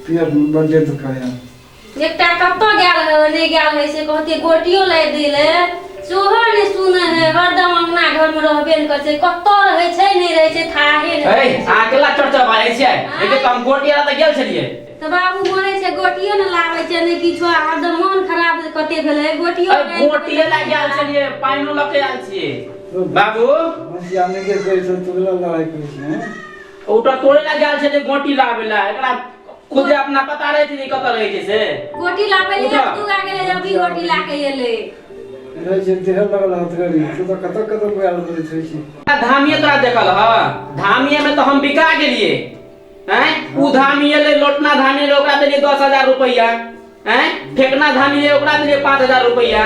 पेट में बड्डे दुखाया। एकटा कतऽ गेल है नहि गेल है से कहते गोटियो लाबि दै ले सेहो नहि सुनै है हरदम अंगना घरमे रहबे नहि करै छै कतऽ रहै छै नहि रहै छै थाहे नहि ए रहै छै। अहाँ केला चर्चा बाजै छियै देखियौ तऽ हम गोटी आर तऽ गेल छलियै तऽ बाबू मरै छै गोटियो ने लाबै छै नहि किछो हरदम मन खराब कते भेलै गोटियो अरे गोटिए लए गेल छलियै पानिओ लऽ के आयल छियै बाबू भैया नहि के कहै छै तू लड़ाइ करै छै हैं? ओटा तोड़े लए गेल छलियै गोटी लाबै लए एकरा खुदे अपना पता रहै छै जे कतऽ रहै छै से गोटी लाबै ले उठा। दू गा गेलै अभी गोटी ला के एलै रहै छै देह लगल हाथ गाड़ी तू तऽ कतऽ कतऽ गोयल रहैत रहै छै। धामिये तोरा देखल ह धामिये में तऽ हम बिका गेलियै हैं उ धामी एलै लोटना धामी एलै ओकरा देलियै 10,000 रुपैआ हैं फेकना धामी एलै ओकरा देलियै 5,000 रुपैआ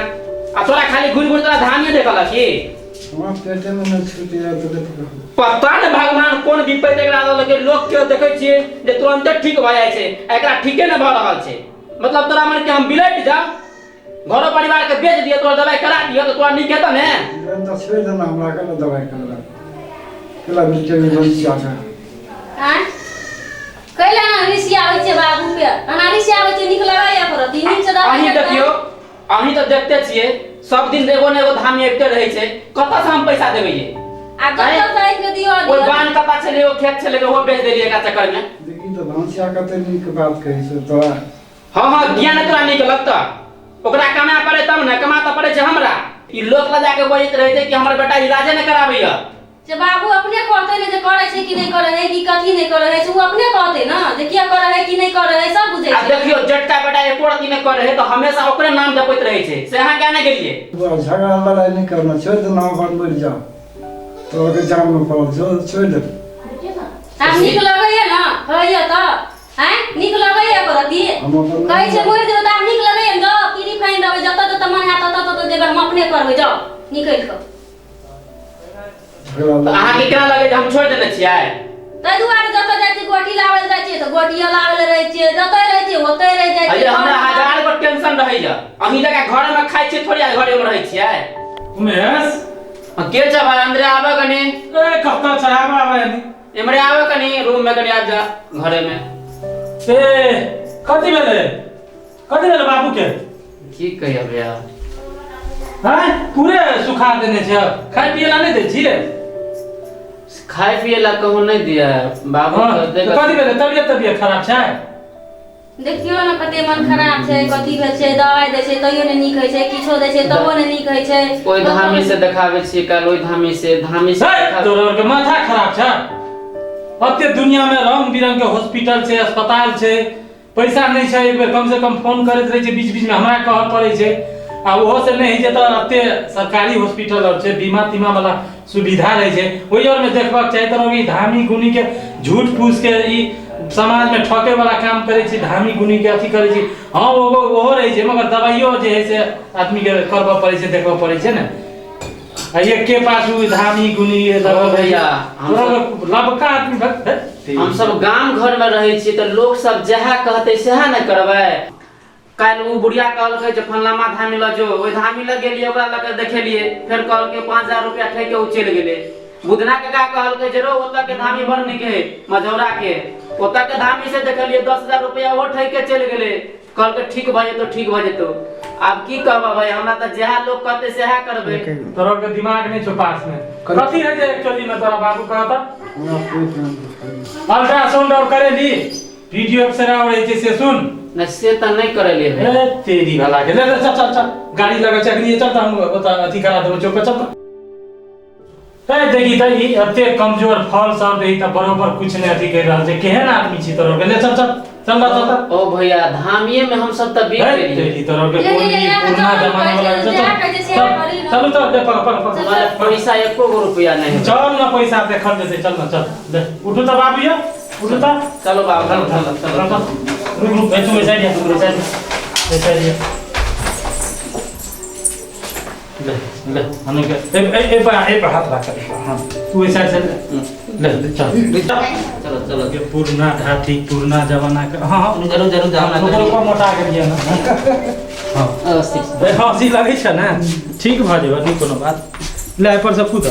आ तोरा खाली घुरि घुरि तोरा धामिये देखल ह की हमरा पेटे में नहि छूट जाय तऽ कथी कहब। पता ने भगवान कोन विपैत एकरा देलकै लोक के देखै छियै जे तुरन्ते ठीक भऽ जाइ छै आ एकरा ठीके नहि भऽ रहल छै मतलब तोरा मन के हम बिलटि जाउ घरो परिवार के बेच दिअ तोरा दवाइ करा दिअ तऽ तोरा नीक हेतौ ने। तऽ छोड़ि देना हमरा केना दवाइ करबा केला बिलटे में बंद छिया। आँय कैला ना ऋषिया होइ छै बाबू पे अना ऋषिया होइ छै नीक लगैया करत ई नीक से दवाइ अहीं करतै। देखियौ अहीं तऽ देखते छियै सब दिन एगो ने एगो धामी अबिते रहै छै कतऽ से हम पैसा देबै ये आ कतऽ से आनि कऽ दियौ ओहि बान्ह कता छलै ओ खेत छलै ओहो बेच देलियै एकरा चक्कर में। देखी तऽ भनसिया कते नीक बात कहै छै तोरा। हाँ हाँ ज्ञान तोरा नीक लगतऽ ओकरा कमा पड़े तब ने कमा तऽ पड़े छै हमरा ई लोक लऽ जाके बजैत रहै छै कि हमर बेटा इलाजे नहि कराबैया। से बाबू अपने कहतै ने जे करै छै कि नहि करै है कि कथी नहि करै है से ओ अपने कहतै ने जे किया करै है कि नहि करै है सब बुझै आ छै। देखियौ जेटका बेटा एको रत्ती नहि करै है तऽ हमेशा ओकरे नाम जपैत रहै छै से अहाँ किया नहि गेलियै? झगड़ा लड़ाइ नहि करना छोड़ि देना अपन मरि जा तोरा के जान में पड़ल छौ छोड़ि दे। आब नीक लगैया ने होइया तऽ आँय नीक लगैया करती हम अपन कहै छै मरि जेबै तऽ आब नीक लगैया ने जाउ पीढ़ी फानि देबै जतऽ जतऽ मन हैत ततऽ ततऽ जेबै हम अपने करबै जाउ निकलि कऽ। तऽ अहाँके केना लगै जे हम छोड़ि देने छियै? ताहि दुआरे जतऽ जाइ छियै गोटी लाबै लए जाइ छियै तऽ गोटिये लाबै लए रहै छियै जतऽ रहै छियै ओतै रहि जाइ अरे छियै। हमरा हजार गो टेंशन रहैया अहीं जकाँ घरमे खाइ छियै थोड़ी आ घरेमे रहै छियै। उमेश हाँ, के छै भाई अंदरे आबे कनी। ए कतऽ छै आबे आबे नी इमरे आबे कनी रूम में कनी आबि जा घरे में। ए कथी भेलै कथी भेलै बाबू के? की कहिया भैया हैं पूरे सुखा देने छै खाय पिए ला नहि दै छियै? खाय पिए ला कहूँ नहीं दिया बाबू हाँ, के तऽ कथी भेलै तबियत तबियत खराब छै? देखियौ ने कते मन खराब छै कथी भेल छै दवाइ दै छै तैयो नहि नीक होइ छै किछो दै छै तबो नहि नीक होइ छै। ओहि धामी से देखाबै छियै काल्हि ओहि धामी से धामी से है देखा- तोरा के माथा खराब छै ओते दुनिया में रंग बिरंग के हॉस्पिटल छै अस्पताल छै पैसा नहि छै एक बेर कम से कम फोन करैत रहै छै बीच बीच में हमरा कहऽ पड़ै छै आ ओहो से नहि होइ छै तऽ एते सरकारी हॉस्पिटल आर छै बीमा तीमा वाला सुविधा रहै छै ओहि आर में देखबाक चाही। तऽ ई धामी गुनी के झूठ फूस के ई समाज में ठके वाला काम करै छै धामी गुनी के अथी करै छै। हाँ ओहो ओहो रहै छै मगर दवाइयो जे है से आदमी के करबऽ पड़ै छै देखबऽ पड़ै छै ने। आ एके पास उ धामी गुनी ये लगल रहै भैया, हम तोरा सब- लबका आदमी भऽ- हम सब गाम घर में रहै छियै तऽ लोक सब जएह कहतै सएह ने करबै। काल्हि ओ बुढ़िया कहलकै जे फलनामा धामी लग जो ओहि धामी लग गेलियै ओकरा लग के देखेलियै फेर कहलकै 5,000 रुपया ठकि के ओ चलि गेलै। बुधना काका कहलकै जे रो ओतऽ के धामी बड़ नीक है मझौरा के ओतऽ के धामी से देखेलियै 10,000 रुपया ओहो ठकि के चलि गेलै। कहलकै ठीक भऽ जेतौ ठीक भऽ जेतौ। आब की कहबऽ भाई हमरा तऽ जएह लोक कहतै सएह करबै। तोरा के दिमाग नहीं छौ पास में कथी है जे एक्चुअली में तोरा बाबू कहता? हमरा पेट में दुखाइया। अल्ट्रासाउंड और करेली वीडियो एक्सरे और रहै छै से सुन। नहि से तऽ नहि करेलियै भैया। ए तेरी भला के ले ले चल चल चल गाड़ी लगे छै अखनी चल तऽ हम ओतऽ अथी करा देबो चौक पर चल तऽ। ए देखी तऽ ई एते कमजोर फल सब दही तऽ बरोबर कुछ नहि अथी करि रहल छै केहन आदमी छी तोरा के ले चल चल चल ना चल तऽ। ओ भैया धामिये में हम सब तऽ बीत ए गेलियै। तेरी तोरा के ले, कोन ले, ई ले, पुरना चल, जमाना वाला चल, चल जा कहै छै, चल करी ना। चलू चल ले पकड़ पकड़ पकड़। हमरा पैसा एको गो रुपया नहीं है। चल ना पैसा देखल जेतै चल ना चल ले उठू तऽ बाबू यौ उठू तऽ। चलो बाबू चलो चलो चलो चल रुक रुक ए तू ऐसा जा ऐसा जा ऐसा जा ले ले हने के ए ए ए पर हाथ राख हां तू ऐसा से ले ले चल चलो चलो। ये पुरना ढाठी पुरना जमाना के हां हां जरूर जरूर जाओ ना रुको रुको मोटा गेलियै ना हां अवस्थित ए हँसी लगै छै ने ठीक भऽ जेबै नहि कोनो बात ले एहि पर से कूद।